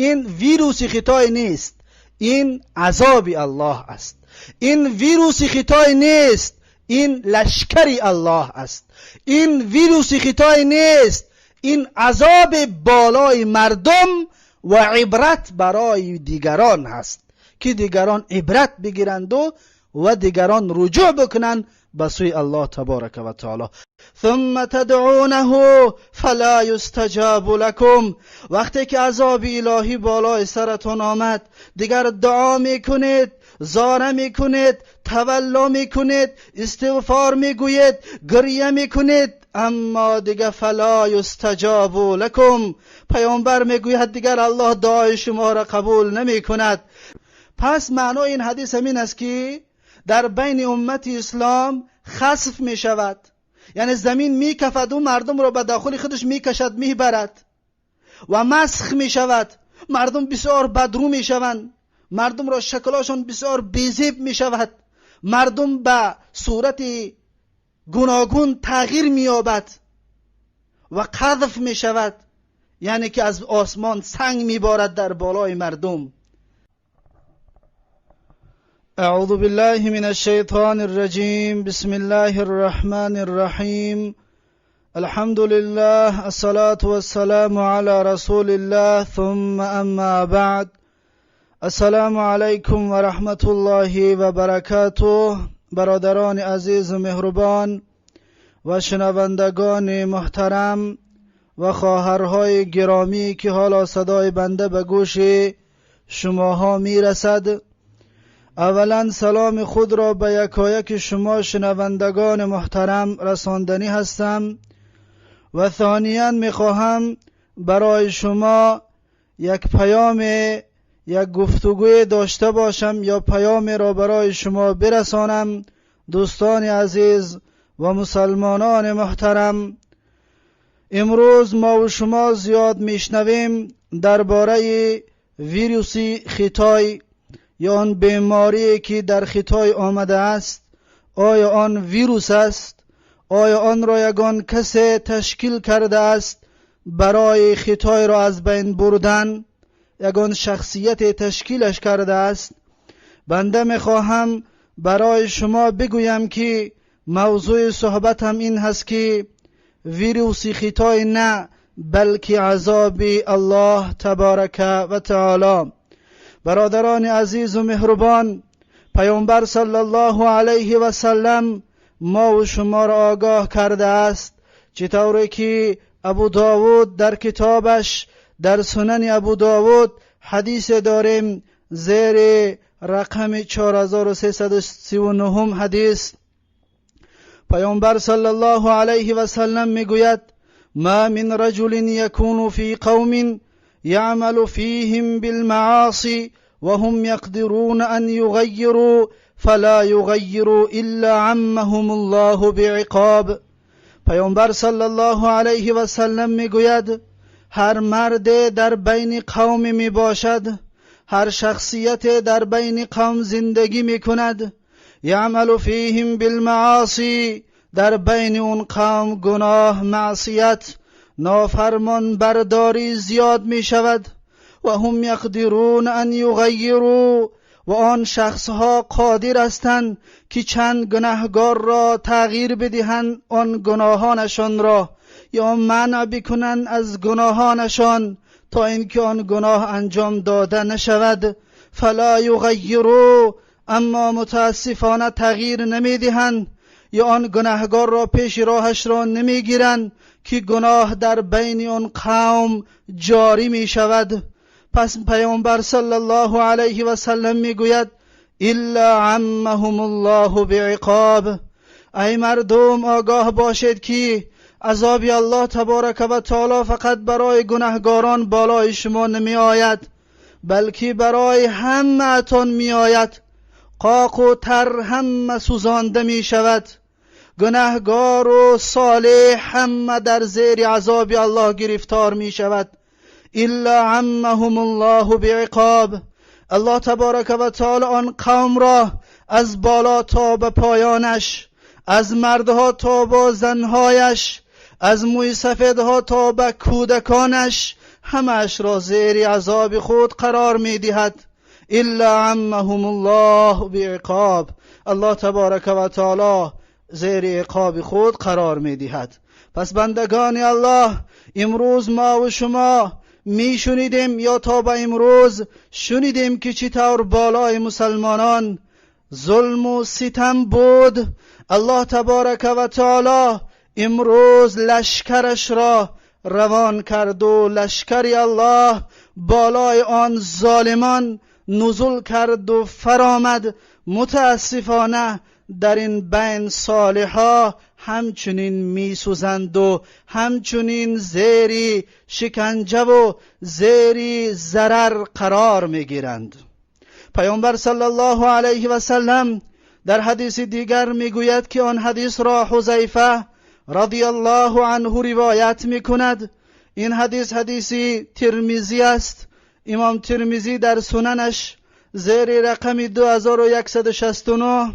این ویروس خطای نیست، این عذاب الله است. این ویروس خطای نیست، این لشکر الله است. این ویروس خطای نیست، این عذاب بالای مردم و عبرت برای دیگران هست که دیگران عبرت بگیرند و دیگران رجوع بکنند به سوی الله تبارک و تعالی. ثم تدعونه فلا یستجاب لكم. وقتی که عذاب الهی بالای سرتون آمد، دیگر دعا میکنید، زاره میکنید، تولا میکنید، استغفار میگویید، گریه میکنید، اما دیگه فلا یستجاب لكم. پیامبر میگوید دیگر الله دعای شما را قبول نمیکند. پس معنای این حدیث همین است که در بین امت اسلام خسف می شود، یعنی زمین می کفد و مردم را به داخل خودش می کشد، می برد و مسخ می شود. مردم بسیار بدرو می شوند، مردم را شکلاشان بسیار بیزیب می شود، مردم به صورت گوناگون تغییر می یابد و قذف می شود، یعنی که از آسمان سنگ می بارد در بالای مردم. اعوذ بالله من الشیطان الرجیم. بسم الله الرحمن الرحیم. الحمد لله، الصلاة والسلام على رسول الله، ثم اما بعد. السلام علیکم و رحمت الله و برکاته. برادران عزیز و مهربان و شنوندگان محترم و خواهرهای گرامی که حالا صدای بنده به گوش شماها میرسد، اولا سلام خود را به یکایک شما شنوندگان محترم رساندنی هستم و ثانیا میخواهم برای شما یک پیام، یک گفتگوی داشته باشم یا پیام را برای شما برسانم. دوستان عزیز و مسلمانان محترم، امروز ما و شما زیاد میشنویم درباره ویروس خطای یا آن بیماری که در خطای آمده است. آیا آن ویروس است؟ آیا آن را یگان کسی تشکیل کرده است برای خطای را از بین بردن؟ یگان شخصیت تشکیلش کرده است؟ بنده میخواهم برای شما بگویم که موضوع صحبتم این هست که ویروس خطای نه، بلکه عذاب الله تبارک و تعالی. برادران عزیز و مهربان، پیامبر صلی الله علیه و سلم ما و شما را آگاه کرده است، چطوری که ابو داود در کتابش در سنن ابو داود حدیث داریم زیر رقم 4339 حدیث. پیامبر صلی الله علیه و سلم میگوید: ما من رجل یکون فی قوم يعمل فيهم بالمعاصي وهم يقدرون أن يغيروا فلا يغيروا إلا عمهم الله بعقاب. پیامبر صلی الله علیه و سلم میگوید هر مرد در بین قوم می باشد، هر شخصیت در بین قوم زندگی می کند، یعمل فیهم بالمعاصی، در بین اون قوم گناه، معصیت، نافرمان برداری زیاد می شود، و هم یقدرون ان یغیروا، و آن شخصها قادر هستند که چند گناهگار را تغییر بدهند آن گناهانشان را، یا منع بکنند از گناهانشان تا اینکه آن گناه انجام داده نشود. فلا یغیروا، اما متاسفانه تغییر نمیدهند یا آن گناهگار را پیش راهش را نمیگیرند که گناه در بین آن قوم جاری می شود. پس پیامبر صلی الله علیه و سلم میگوید الا عمهم الله بعقاب. ای مردم آگاه باشید که عذاب الله تبارک و تعالی فقط برای گناهگاران بالای شما نمی آید، بلکه برای همه تان می آید. قاق و تر همه سوزانده می شود، گناهگار و صالح همه در زیر عذاب الله گرفتار می شود. الا عمهم الله بعقاب. الله تبارک و تعالی آن قوم را از بالا تا به پایانش، از مردها تا با زنهایش، از موی سفیدها تا به کودکانش، همش را زیر عذاب خود قرار میدهد. الا عمهم الله بعقاب، الله تبارک و تعالی زیر عقاب خود قرار میدهد. پس بندگان الله، امروز ما و شما میشنیدیم یا تا به امروز شنیدیم که چطور بالای مسلمانان ظلم و ستم بود. الله تبارک و تعالی امروز لشکرش را روان کرد و لشکر الله بالای آن ظالمان نزول کرد و فرامد. متاسفانه در این بین صالحا همچنین میسوزند و همچنین زیر شکنجه و زیر ضرر قرار میگیرند. پیامبر صلی الله علیه و سلم در حدیث دیگر میگوید که آن حدیث را حذیفه رضی الله عنه روایت میکند. این حدیث حدیث ترمذی است. امام ترمذی در سننش زیر رقم 2169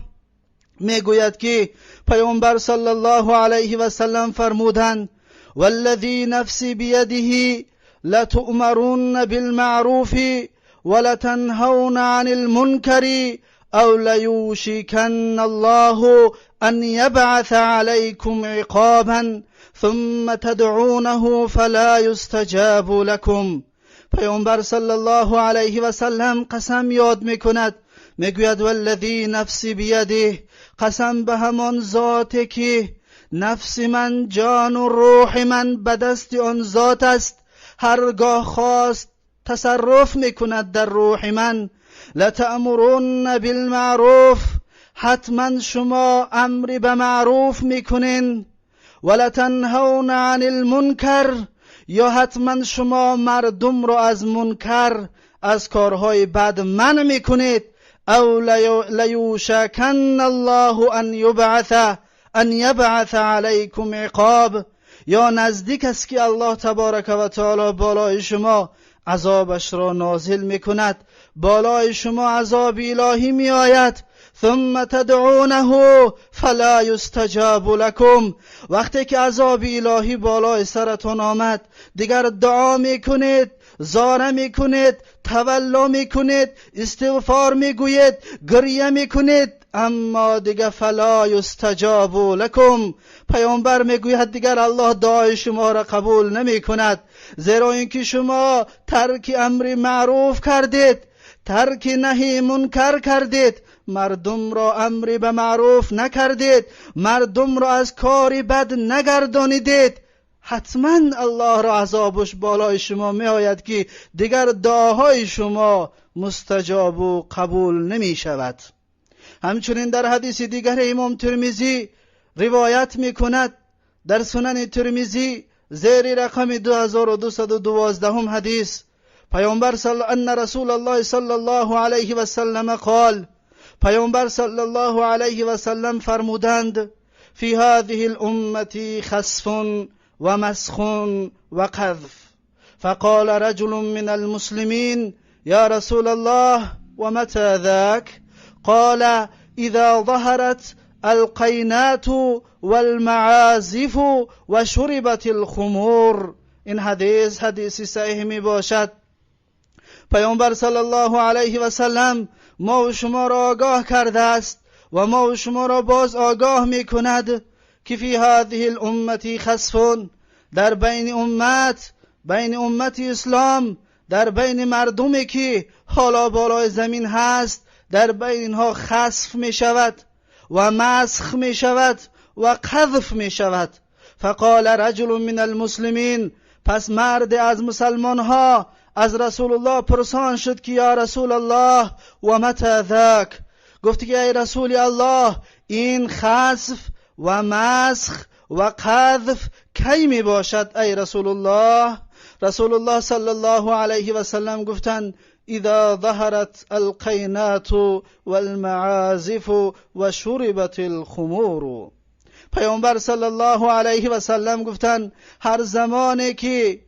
میگوید که پیامبر صلی الله علیه و سلم فرمودند: والذی نفسی بیده لتؤمرن بالمعروف ولتنهون عن المنکر او لیوشکن الله ان یبعث علیکم عقابا ثم تدعونه فلا یستجاب لکم. پیامبر صلی الله علیه و سلم قسم یاد میکند، میگوید والذی نفسی بیده، قسم به همان ذاتی که نفس من، جان و روح من به دست آن ذات است، هرگاه خواست تصرف میکند در روح من. لتأمرن بالمعروف، حتما شما امر به معروف میکنین، ولتنهون عن المنکر، یا حتما شما مردم را از منکر، از کارهای بد منع میکنید. او لیوشکن الله ان یبعث علیکم عقاب، یا نزدیک است که الله تبارک و تعالی بالای شما عذابش را نازل میکند، بالای شما عذاب الهی میآید. ثم تدعونه فلا یستجاب لکم، وقتی که عذاب الهی بالای سرتون آمد دیگر دعا میکنید، زاره میکنید، تولا میکنید، استغفار میگویید، گریه میکنید، اما دیگه فلا یستجاب لکم. پیامبر میگوید دیگر الله دعای شما را قبول نمیکند، زیرا اینکه شما ترک امر معروف کردید، ترک نهی منکر کردید، مردم را امر به معروف نکردید، مردم را از کار بد نگردانیدید. حتما الله را عذابش بالای شما می آید که دیگر دعاهای شما مستجاب و قبول نمی شود. همچنین در حدیث دیگر امام ترمذی روایت می کند، در سنن ترمذی زیر رقم 2212 حدیث، پیامبر ان رسول الله صلی الله علیه و سلم قال، پیامبر صلی الله علیه و سلم فرمودند: فی هذه الامة خسف ومسخ وقذف. فقال رجل من المسلمين: يا رسول الله ومتى ذاك؟ قال: إذا ظهرت القينات والمعازف وشربت الخمور. این حدیث حدیث صحیح می باشد. پیامبر صلی الله علیه و سلم ما و شما را آگاه کرده است و ما و شما را باز آگاه می کند که فی هذه الامة خسف، در بین امت، بین امت اسلام، در بین مردمی که حالا بالای زمین هست، در بین اینها خسف می شود و مسخ می شود و قذف می شود. فقال رجل من المسلمین، پس مرد از مسلمان ها از رسول الله پرسان شد که یا رسول الله و متى ذاک؟ گفت که ای رسول الله، این خسف و مسخ و قذف کی می باشد ای رسول الله؟ رسول الله صلی الله علیه و سلم گفتند: اذا ظهرت القینات والمعازف و شربت الخمور. پیامبر صلی الله علیه و سلم گفتند هر زمانی که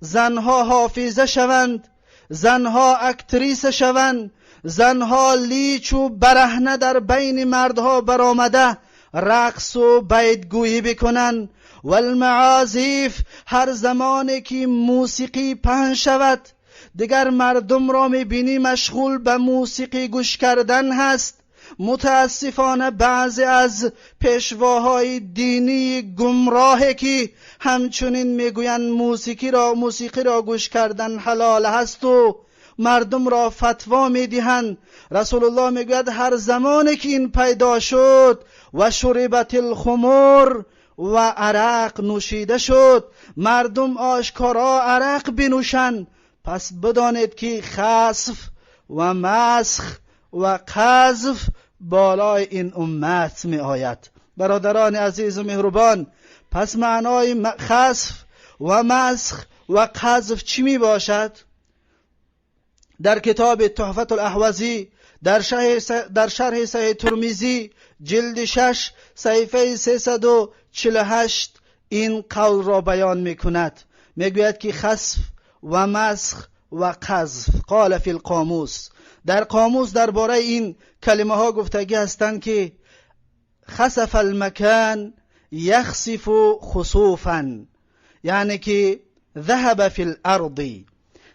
زنها حافظه شوند، زنها اکتریس شوند، زنها لیچ و برهنه در بین مردها برآمده رقص و بیتگویی بکنند والمعازف. هر زمانی که موسیقی پهن شود، دیگر مردم را میبینی مشغول به موسیقی گوش کردن هست. متاسفانه بعضی از پیشواهای دینی گمراه که همچنین میگویند موسیقی را گوش کردن حلال هست و مردم را فتوا میدهند. رسول الله میگوید هر زمانی که این پیدا شد و شربت الخمر و عرق نوشیده شد، مردم آشکارا عرق بنوشند، پس بدانید که خسف و مسخ و قذف بالای این امت می آید. برادران عزیز و مهربان، پس معنای خسف و مسخ و قذف چی می باشد؟ در کتاب تحفة الاحوزی در شرح صحیح ترمذی جلد 6 صحیفه 348 این قول را بیان می کند. می گوید که خسف و مسخ و قذف قال فی القاموس، در قاموس درباره این کلمه ها گفتگی هستند که خسف المکان یخسف خسوفا، یعنی که ذهب فی الارض.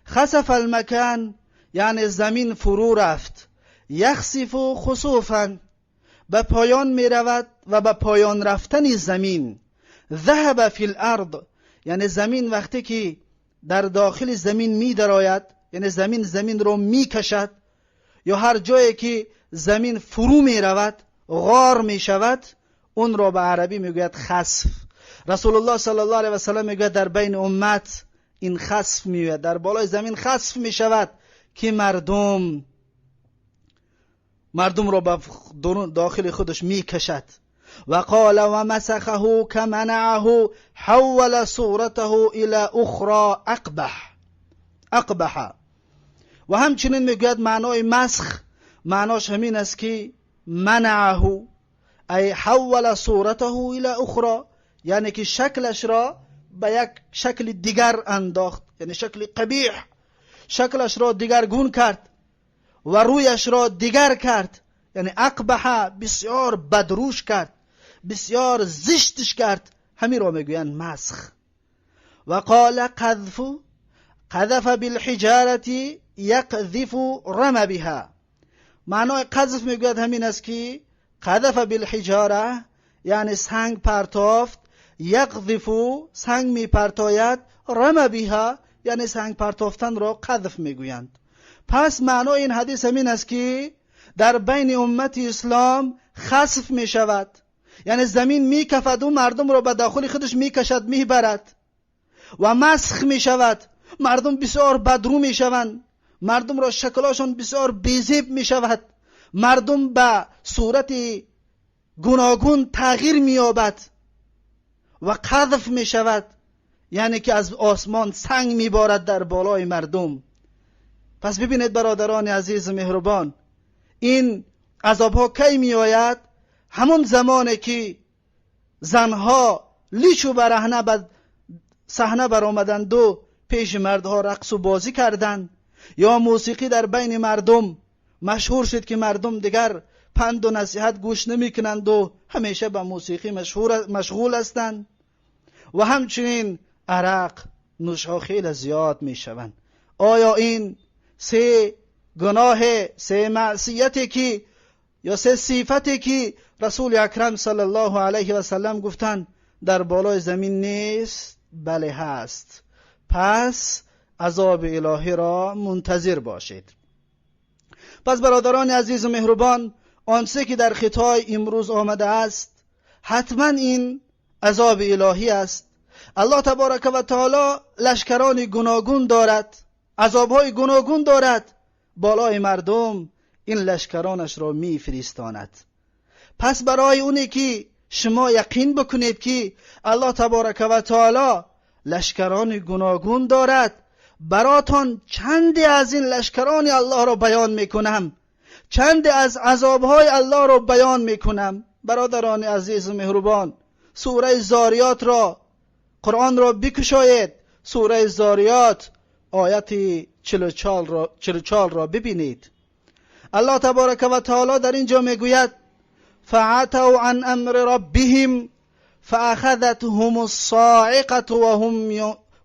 خسف المکان یعنی زمین فرو رفت، یخسف خسوفا به پایان می رود و به پایان رفتن زمین. ذهب فی الارض یعنی زمین وقتی که در داخل زمین می درآید، یعنی زمین رو می کشد، یا هر جایی که زمین فرو می رود، غار می شود، اون را به عربی می گوید خسف. رسول الله صلی الله علیه و سلم می گوید در بین امت این خسف می آید، در بالای زمین خسف می شود که مردم را به داخل خودش می کشد. و قال و مسخه كمنعه حول صورته الى اخرى اقبح. و همچنین میگوید معنای مسخ معناش همین است که منعه ای حول صورته الى اخرى، یعنی که شکلش را به یک شکل دیگر انداخت، یعنی شکل قبیح، شکلش را دیگرگون کرد و رویش را دیگر کرد، یعنی اقبح بسیار بدروش کرد، بسیار زشتش کرد، همین را میگویند مسخ. و قال قذف قذف بالحجارة یقذف رم بها. معنای قذف میگوید همین است که قذف بالحجاره یعنی سنگ پرتافت، یقذف سنگ میپرتاید، رم بها یعنی سنگ پرتافتن را قذف میگویند. پس معنای این حدیث همین است که در بین امت اسلام خسف می شود، یعنی زمین می کفد و مردم را به داخل خودش می کشد می برد، و مسخ می شود، مردم بسیار بدرو می شوند، مردم را شکلاشان بسیار بیزیب می شود، مردم به صورت گوناگون تغییر می یابد و قذف می شود، یعنی که از آسمان سنگ می بارد در بالای مردم. پس ببینید برادران عزیز مهربان، این عذاب ها کی می آید؟ همون زمانی که زنها لیچ و برهنه به صحنه برآمدند و پیش مردها رقص و بازی کردند، یا موسیقی در بین مردم مشهور شد که مردم دیگر پند و نصیحت گوش نمی کنند و همیشه به موسیقی مشغول هستند، و همچنین عرق نوشها خیلی زیاد می شوند. آیا این سه گناه، سه معصیتی که یا سه صفتی که رسول اکرم صلی الله علیه و سلم گفتند در بالای زمین نیست؟ بله هست. پس عذاب الهی را منتظر باشید. پس برادران عزیز و مهربان، آنچه که در خطای امروز آمده است حتما این عذاب الهی است. الله تبارک و تعالی لشکران گوناگون دارد، عذابهای گوناگون دارد، بالای مردم این لشکرانش را میفرستاند. پس برای اونی که شما یقین بکنید که الله تبارک و تعالی لشکران گوناگون دارد، براتان چندی از این لشکران الله را بیان میکنم، چندی از عذابهای الله را بیان میکنم. برادران عزیز و مهربان، سوره زاریات را، قرآن را بکشایید، سوره زاریات آیت 44 را ببینید. الله تبارک و تعالی در اینجا میگوید فعتوا عن امر ربهم فأخذتهم الصاعقة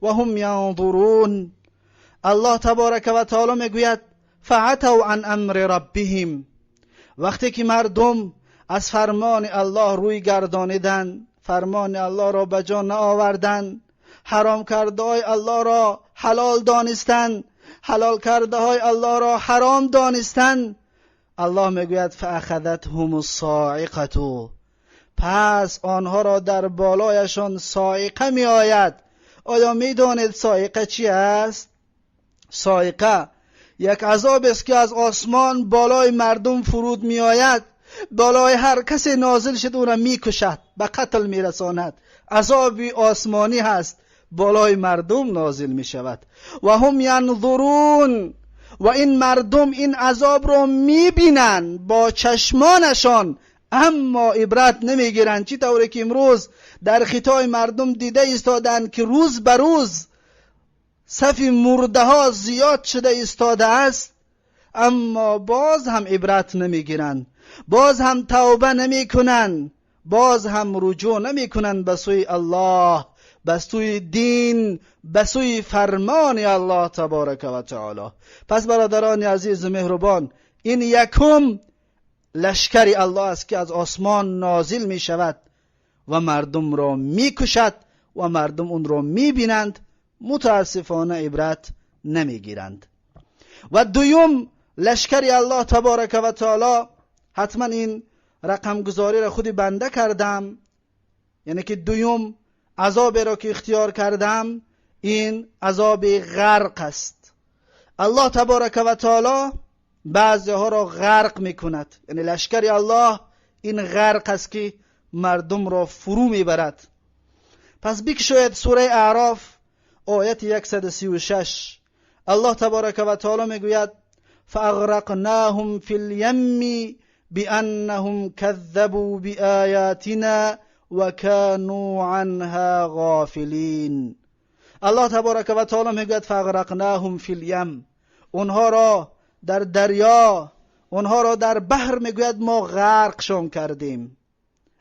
وهم ينظرون. الله تبارک و تعالی میگوید فعتوا عن امر ربهم. وقتی که مردم از فرمان الله روی گردانیدند، فرمان الله را به جا نآوردند، حرام کرده های الله را حلال دانستند، حلال کرده های الله را حرام دانستند، الله میگوید فأخذتهم الصاعقة. پس آنها را در بالایشان صاعقه می آید. آیا می دانید صاعقه چی است؟ صاعقه یک عذاب است که از آسمان بالای مردم فرود می آید، بالای هر کسی نازل شد او را می کشد، به قتل می رساند. عذاب آسمانی هست، بالای مردم نازل می شود. و هم ینظرون، و این مردم این عذاب را می بینند با چشمانشان، اما عبرت نمی گیرند. چی طوری که امروز در خطای مردم دیده ایستادند که روز به روز صف مرده ها زیاد شده ایستاده است، اما باز هم عبرت نمی گیرند، باز هم توبه نمی کنند، باز هم رجوع نمی کنند به سوی الله، به سوی دین، به سوی فرمان الله تبارک و تعالی. پس برادران عزیز و مهربان، این یکم لشکر الله است که از آسمان نازل می شود و مردم را می کشد و مردم اون را می بینند، متاسفانه عبرت نمی گیرند. و دوم لشکر الله تبارک و تعالی، حتما این رقم گذاری را خود بنده کردم، یعنی که دوم عذاب را که اختیار کردم این عذاب غرق است. الله تبارک و تعالی بعضی ها را غرق میکند، یعنی لشکر الله این غرق است که مردم را فرو میبرد. پس بکشاید سوره اعراف آیت 136، الله تبارک و تعالی میگوید فاغرقناهم فی الیم بانهم كذبوا بآیاتنا وكانوا عنها غافلین. الله تبارک و تعالی میگوید فاغرقناهم فی الیم، اونها را در دریا، اونها را در بحر میگوید ما غرقشان کردیم.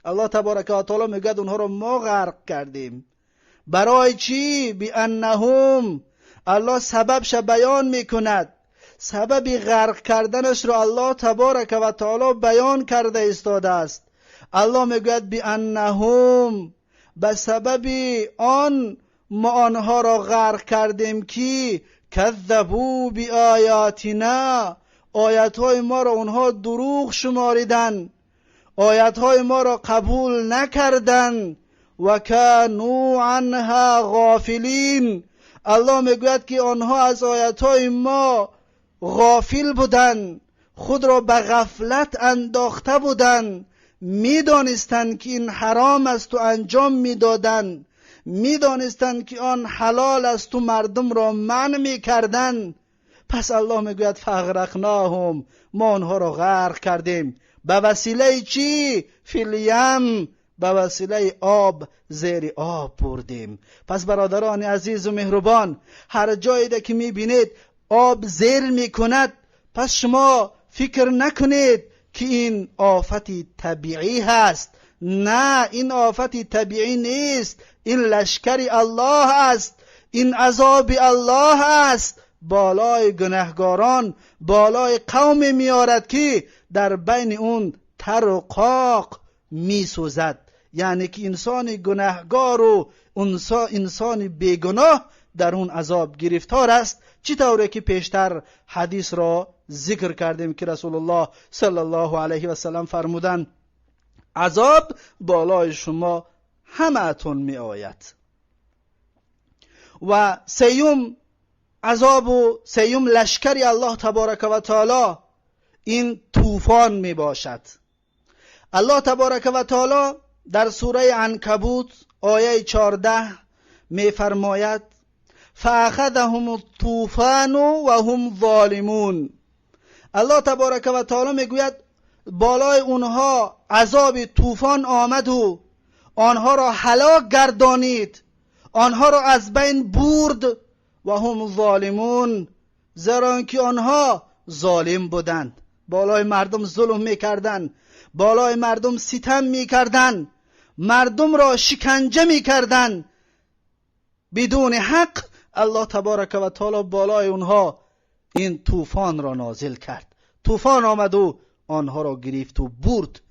الله تبارک و تعالی میگوید اونها را ما غرق کردیم. برای چی؟ بانهم، الله سببش بیان میکند، سبب غرق کردنش را الله تبارک و تعالی بیان کرده ایستاده است. الله میگوید بانهم، به سبب آن ما آنها را غرق کردیم که کذبوا بآیاتنا، آیتهای ما را اونها دروغ شماریدند، آیتهای ما را قبول نکردند. و کانوا عنها غافلین، الله میگوید که آنها از آیتهای ما غافل بودند، خود را به غفلت انداخته بودند، میدانستند که این حرام است و انجام میدادند، میدانستند که آن حلال است و مردم را منع میکردند. پس الله میگوید فاغرقناهم، ما آنها را غرق کردیم. به وسیله چی؟ فی الیم، به وسیله آب، زیر آب بردیم. پس برادران عزیز و مهربان، هر جایی که میبینید آب زیر میکند، پس شما فکر نکنید که این آفت طبیعی هست. نه، این آفت طبیعی نیست، این لشکر الله است، این عذاب الله است. بالای گناهگاران، بالای قوم میارد که در بین اون تر و قاق میسوزد. یعنی که انسان گناهگار و انسان بیگناه در اون عذاب گرفتار است. چطوری که پیشتر حدیث را ذکر کردیم که رسول الله صلی الله علیه و سلم فرمودند عذاب بالای شما همه‌تون می آید. و سیوم عذاب و سیوم لشکر الله تبارک و تعالی این طوفان می باشد. الله تبارک و تعالی در سوره عنکبوت آیه 14 می فرماید فاخذهم الطوفان و هم ظالمون. الله تبارک و تعالی می گوید بالای اونها عذاب طوفان آمد و آنها را هلاک گردانید، آنها را از بین برد. و هم ظالمون، زیرا که آنها ظالم بودند، بالای مردم ظلم میکردند، بالای مردم ستم میکردند، مردم را شکنجه میکردند بدون حق، الله تبارک و تعالی بالای اونها این طوفان را نازل کرد. طوفان آمد و آنها را گرفت و برد.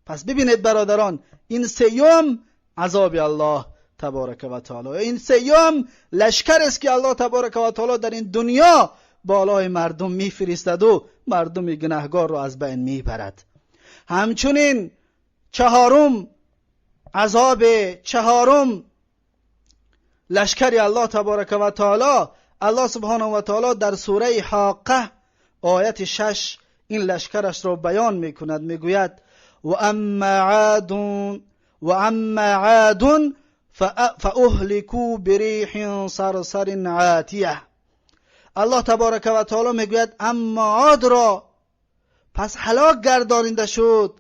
پس ببینید برادران، این سیوم عذاب الله تبارک و تعالی، این سیوم لشکر است که الله تبارک و تعالی در این دنیا بالای مردم میفرستد و مردم گناهگار را از بین میبرد. همچنین چهارم عذاب، چهارم لشکر الله تبارک و تعالی، الله سبحانه و تعالی در سوره حاقه آیت 6 این لشکرش را بیان میکند. میگوید و اما عاد فاهلكوا بریح صرصر عاتیه. الله تبارک و تعالی میگوید اما عاد را پس هلاک گردانیده شد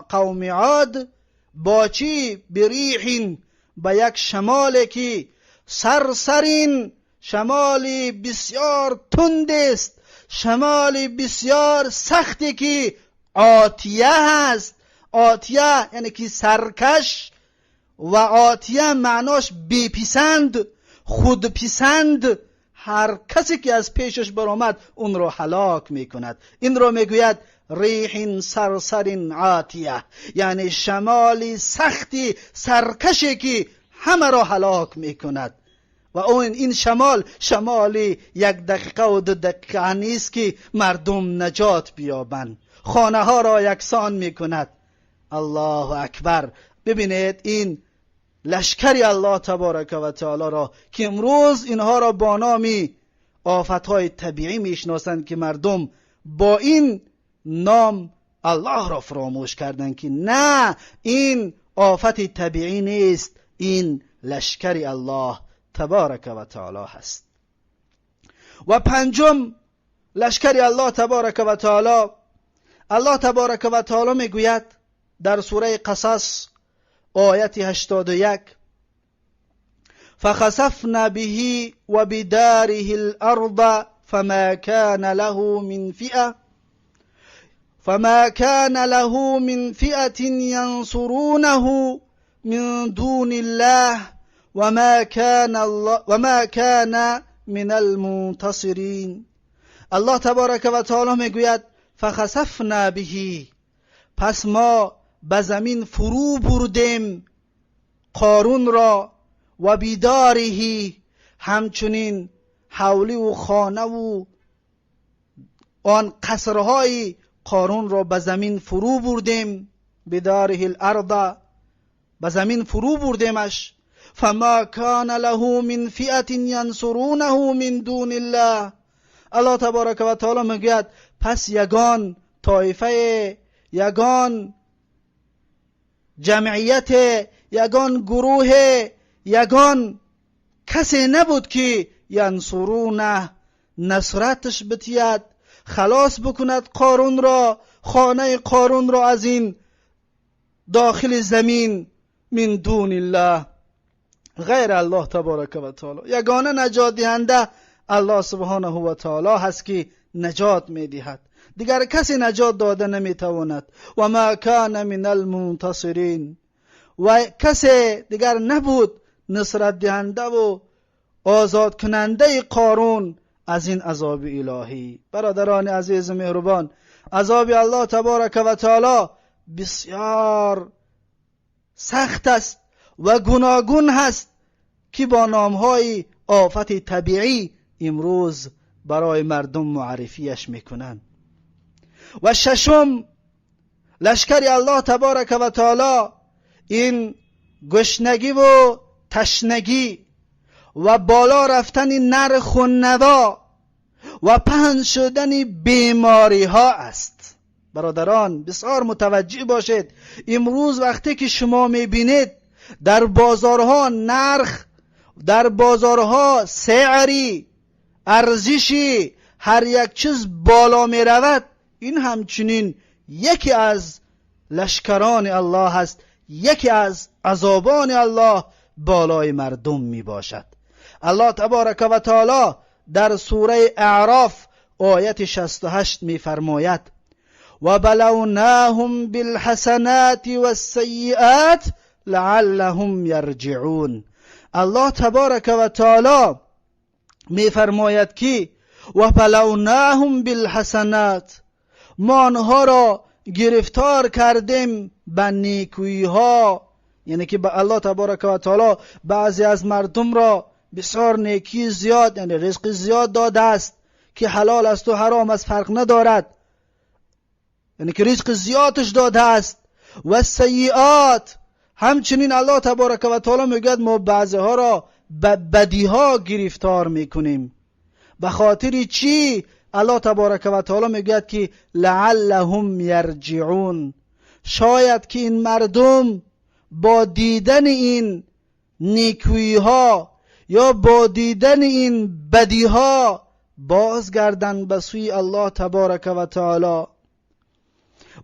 قوم عاد با چی؟ بریح، با یک شمالی که سرسرین، شمالی بسیار تند است، شمالی بسیار سختی که عاتیه هست. عاتیه یعنی که سرکش، و عاتیه معناش بیپسند، خودپسند، هر کسی که از پیشش برآمد اون را هلاک میکند. این را میگوید ریح سرسر عاتیه، یعنی شمالی سختی سرکشی که همه را هلاک میکند. و اون این شمال، شمالی 1 دقیقه و 2 دقیقه نیست که مردم نجات بیابند، خانه ها را یکسان میکند. الله اکبر. ببینید این لشکری الله تبارک و تعالی را که امروز اینها را با نام آفتهای طبیعی میشناسند که مردم با این نام الله را فراموش کردند که نه، این آفت طبیعی نیست، این لشکری الله تبارک و تعالی هست. و پنجم لشکری الله تبارک و تعالی، الله تبارک و تعالی میگوید در سوره قصص آیت 81 فخسفنا به وبداره الارض فما كان له من فئة ينصرونه من دون الله وما كان من المنتصرین. الله تبارک و تعالی میگوید فخسفنا به، پس ما به زمین فرو بردیم قارون را، و بیداره، همچنین حولی و خانه و آن قصرهای قارون را به زمین فرو بردیم، بداره الارض، به زمین فرو بردیمش. فما کان له من فئة ینصرونه من دون الله. الله تبارک و تعالی میگوید پس یگان طایفه، یگان جمعیت، یگان گروه، یگان کسی نبود که ینصرونه، نصرتش بتید، خلاص بکند قارون را، خانه قارون را از این داخل زمین، من دون الله، غیر الله تبارک و تعالی. یگانه نجات دهنده الله سبحانه و تعالی هست که نجات میدهد، دیگر کسی نجات داده نمیتواند. و ما کان من المنتصرین، و کسی دیگر نبود نصرت دهنده و آزاد کننده قارون از این عذاب الهی. برادران عزیز و مهربان، عذاب الله تبارک و تعالی بسیار سخت است و گوناگون هست که با نامهای آفت طبیعی امروز برای مردم معرفیش میکنند. و ششم لشکر الله تبارک و تعالی این گشنگی و تشنگی و بالا رفتن نرخ و نوا و پهن شدن بیماری ها است. برادران بسیار متوجه باشید، امروز وقتی که شما میبینید در بازارها نرخ، در بازارها سعری، ارزشی هر یک چیز بالا می رود، این همچنین یکی از لشکران الله است، یکی از عذابان الله بالای مردم می باشد. الله تبارک و تعالی در سوره اعراف آیت 68 می فرماید و بلوناهم بالحسنات والسیئات لعلهم یرجعون. الله تبارک و تعالی میفرماید که و بلوناهم بالحسنات، ما آنها را گرفتار کردیم به نیکویی ها، یعنی که به الله تبارک و تعالی بعضی از مردم را بسیار نیکی زیاد، یعنی رزق زیاد داده است که حلال است و حرام است فرق ندارد، یعنی که رزق زیادش داده است. و سیئات، همچنین الله تبارک و تعالی میگوید ما بعضی ها را به بدی ها گرفتار میکنیم. به خاطر چی؟ الله تبارک و تعالی میگوید که لعلهم یرجعون، شاید که این مردم با دیدن این نیکویی ها یا با دیدن این بدی ها بازگردند به سوی الله تبارک و تعالی.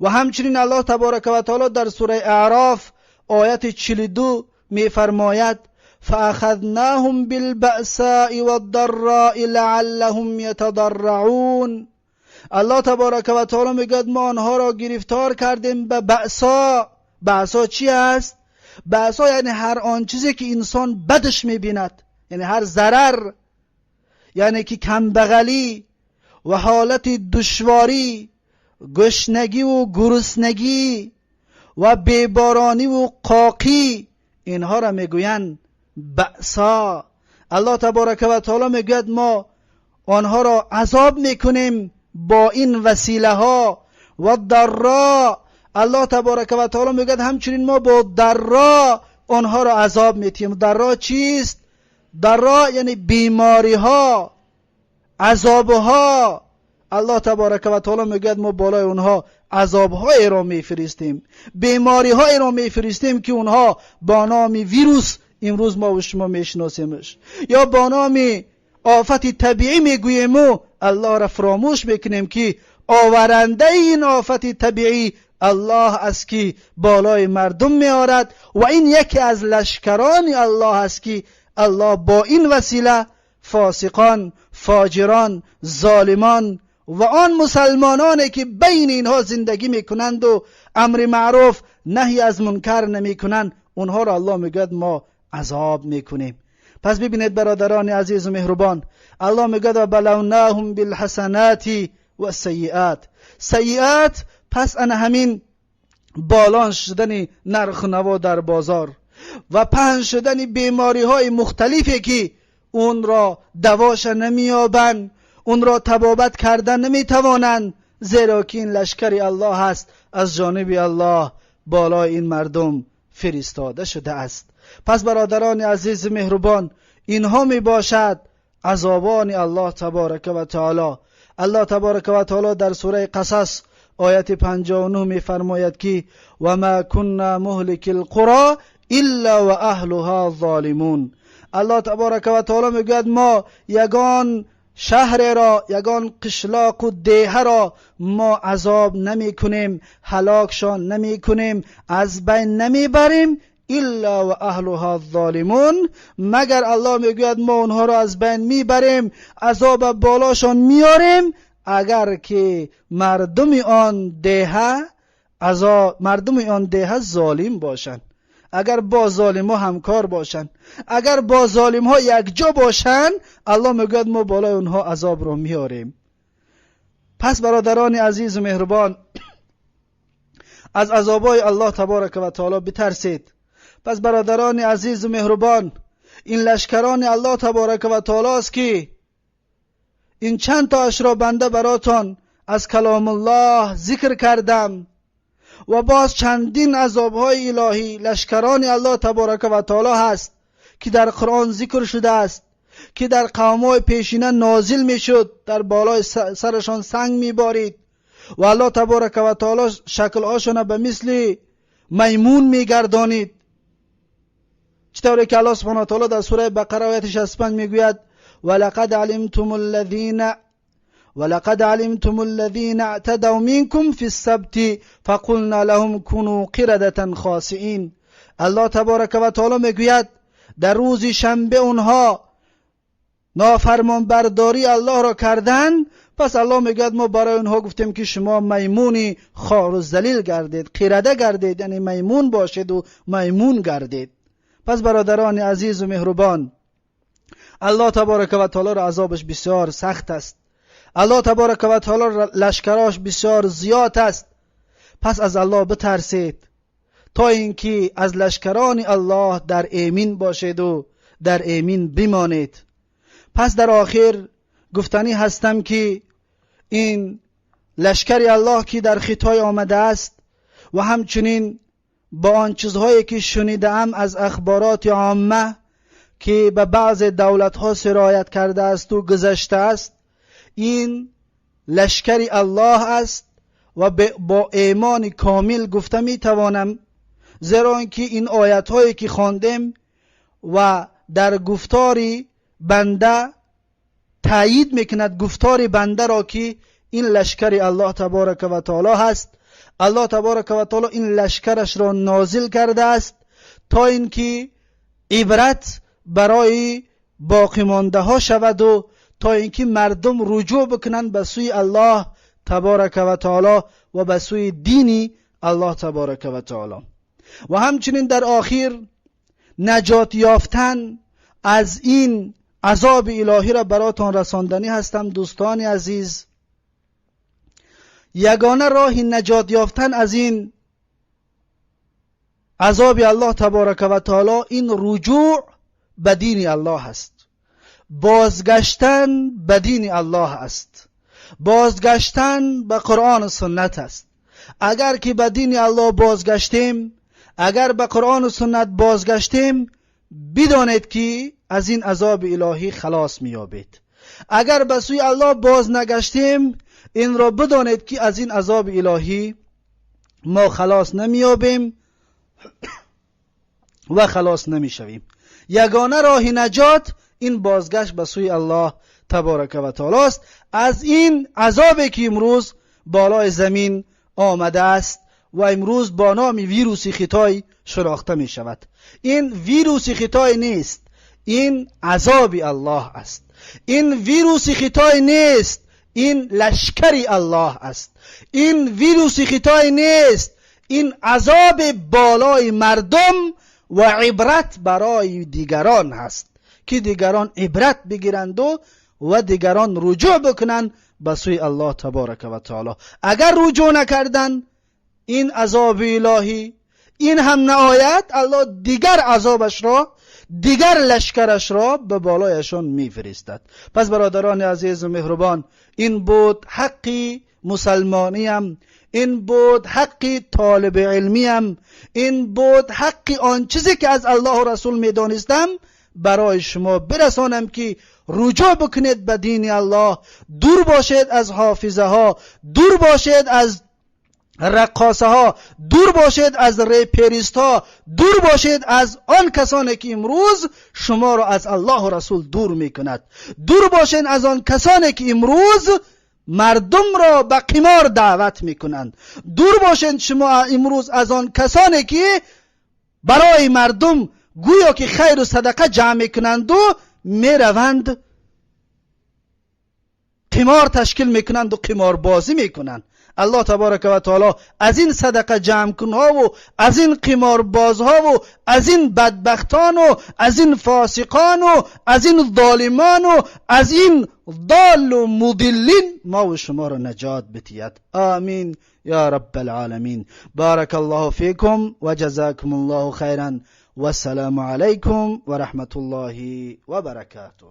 و همچنین الله تبارک و تعالی در سوره اعراف آیت 42 میفرماید فاخذناهم بالبأساء والضراء لعلهم یتضرعون. الله تبارک و تعالی میگوید ما آنها را گرفتار کردیم به بأسا. بأسا چی است؟ بأسا یعنی هر آن چیزی که انسان بدش میبیند، یعنی هر ضرر، یعنی که کمبغلی و حالت دشواری، گشنگی و گرسنگی و بیبارانی و قاقی، اینها را میگویند بأسا. الله تبارک و تعالی میگوید ما آنها را عذاب میکنیم با این وسیله ها. و ضرا، الله تبارک و تعالی میگوید همچنین ما با ضرا آنها را عذاب میتیم. ضرا چیست؟ ضرا یعنی بیماری ها، عذاب ها. الله تبارک و تعالی میگوید ما بالای اونها عذاب های را میفرستیم، بیماری های را میفرستیم که اونها با نام ویروس امروز ما و شما میشناسیمش، یا با نام آفت طبیعی میگوییم و الله را فراموش میکنیم که آورنده این آفت طبیعی الله است که بالای مردم میآورد و این یکی از لشکران الله است که الله با این وسیله فاسقان، فاجران، ظالمان و آن مسلمانانی که بین اینها زندگی میکنند و امر معروف نهی از منکر نمیکنند، اونها را الله میگوید ما عذاب میکنیم. پس ببینید برادران عزیز و مهربان، الله میگوید و بلوناهم بالحسنات و السیئات. سیئات پس ان همین بالان شدن نرخ نوا در بازار و پهن شدن بیماری های مختلفی که اون را دواش نمیابند، اون را طبابت کردن نمیتوانند، زیرا که این لشکر الله هست، از جانب الله بالای این مردم فرستاده شده است. پس برادران عزیز مهربان، اینها می باشد عذابان الله تبارک و تعالی. الله تبارک و تعالی در سوره قصص آیت 59 می فرماید که و ما كنا مهلک القرى الا و اهلها ظالمون. الله تبارک و تعالی میگوید ما یگان شهر را، یگان قشلاق و دیه را ما عذاب نمی کنیم، هلاکشان نمی کنیم، از بین نمی بریم، الا و اهلها الظالمون، مگر الله میگوید ما اونها را از بین میبریم، عذاب بالاشان میاریم، اگر که مردم آن دیه مردم آن دیه ظالم باشند، اگر با ظالم ها همکار باشند، اگر با ظالم ها یکجا باشند، الله میگوید ما بالای اونها عذاب را میاریم. پس برادران عزیز و مهربان، از عذابای الله تبارک و تعالی بترسید. پس برادران عزیز و مهربان، این لشکران الله تبارک و تعالی است که این چند تا را بنده براتان از کلام الله ذکر کردم و باز چندین عذابهای الهی لشکران الله تبارک و تعالی هست که در قرآن ذکر شده است، که در قومهای پیشینه نازل میشد، در بالای سرشان سنگ میبارید و الله تبارک و تعالی شکلهاشان به مثل میمون میگردانید. چطوری که الله سبحانه و تعالی در سوره بقره آیت 65 میگوید ولقد علمتم الذين اعتدوا منكم في السبت فقلنا لهم كونوا قردة خاسئین. الله تبارک و تعالی میگوید در روز شنبه اونها نافرمان برداری الله را کردن، پس الله میگوید ما برای اونها گفتیم که شما میمونی خوار و ذلیل گردید، قرده گردید، یعنی میمون باشید و میمون گردید. پس برادران عزیز و مهربان، الله تبارک و تعالی را عذابش بسیار سخت است. الله تبارک و تعالی لشکراش بسیار زیاد است. پس از الله بترسید تا اینکه از لشکران الله در ایمین باشید و در ایمین بمانید. پس در آخر گفتنی هستم که این لشکر الله که در خطای آمده است و همچنین با آن چیزهایی که شنیدم از اخبارات عامه که به بعض دولت‌ها سرایت کرده است و گذشته است، این لشکر الله است و با ایمان کامل گفته می توانم، زیرا اینکه این آیت هایی که خواندیم و در گفتار بنده تایید میکند گفتار بنده را که این لشکر الله تبارک و تعالی هست. الله تبارک و تعالی این لشکرش را نازل کرده است تا اینکه عبرت برای باقی مانده ها شود و تا اینکه مردم رجوع بکنند به سوی الله تبارک و تعالی و به سوی دینی الله تبارک و تعالی. و همچنین در آخر نجات یافتن از این عذاب الهی را براتان رساندنی هستم. دوستان عزیز، یگانه راه نجات یافتن از این عذاب الله تبارک و تعالی این رجوع به دین الله است، بازگشتن به دین الله است، بازگشتن به قرآن و سنت است. اگر که به دین الله بازگشتیم، اگر به قرآن و سنت بازگشتیم، بدانید که از این عذاب الهی خلاص می‌یابید. اگر به سوی الله باز نگشتیم، این را بدانید که از این عذاب الهی ما خلاص نمی‌یابیم و خلاص نمی‌شویم. یگانه راه نجات این بازگشت به سوی الله تبارک و تعالی است از این عذابی که امروز بالای زمین آمده است و امروز با نام ویروس خطای شناخته می شود. این ویروس خطای نیست، این عذاب الله است. این ویروس خطای نیست، این لشکر الله است. این ویروس خطای نیست، این عذاب بالای مردم و عبرت برای دیگران هست که دیگران عبرت بگیرند و دیگران رجوع بکنند به سوی الله تبارک و تعالی. اگر رجوع نکردن، این عذاب الهی این هم نآید، الله دیگر عذابش را، دیگر لشکرش را به بالایشان میفرستد. پس برادران عزیز و مهربان، این بود حقی مسلمانیم، این بود حقی طالب علمیم، این بود حقی آن چیزی که از الله و رسول میدانستم برای شما برسانم که رجوع بکنید به دین الله، دور باشید از حافظه ها، دور باشید از رقاصه ها، دور باشید از ریپریست ها، دور باشید از آن کسانی که امروز شما را از الله و رسول دور میکند، دور باشید از آن کسانی که امروز مردم را به قمار دعوت میکنند، دور باشید شما امروز از آن کسانی که برای مردم گویا که خیر و صدقه جمع میکنند و میروند قمار تشکیل میکنند و قمار بازی میکنند. الله تبارک و تعالی از این صدقه جمع کنها و از این قمار بازها و از این بدبختان و از این فاسقان و از این ظالمان و از این ضال و مضلین ما و شما را نجات بدهد. آمین یا رب العالمین. بارک الله فیکم و جزاکم الله خیرا و السلام علیکم و رحمت الله و برکاته.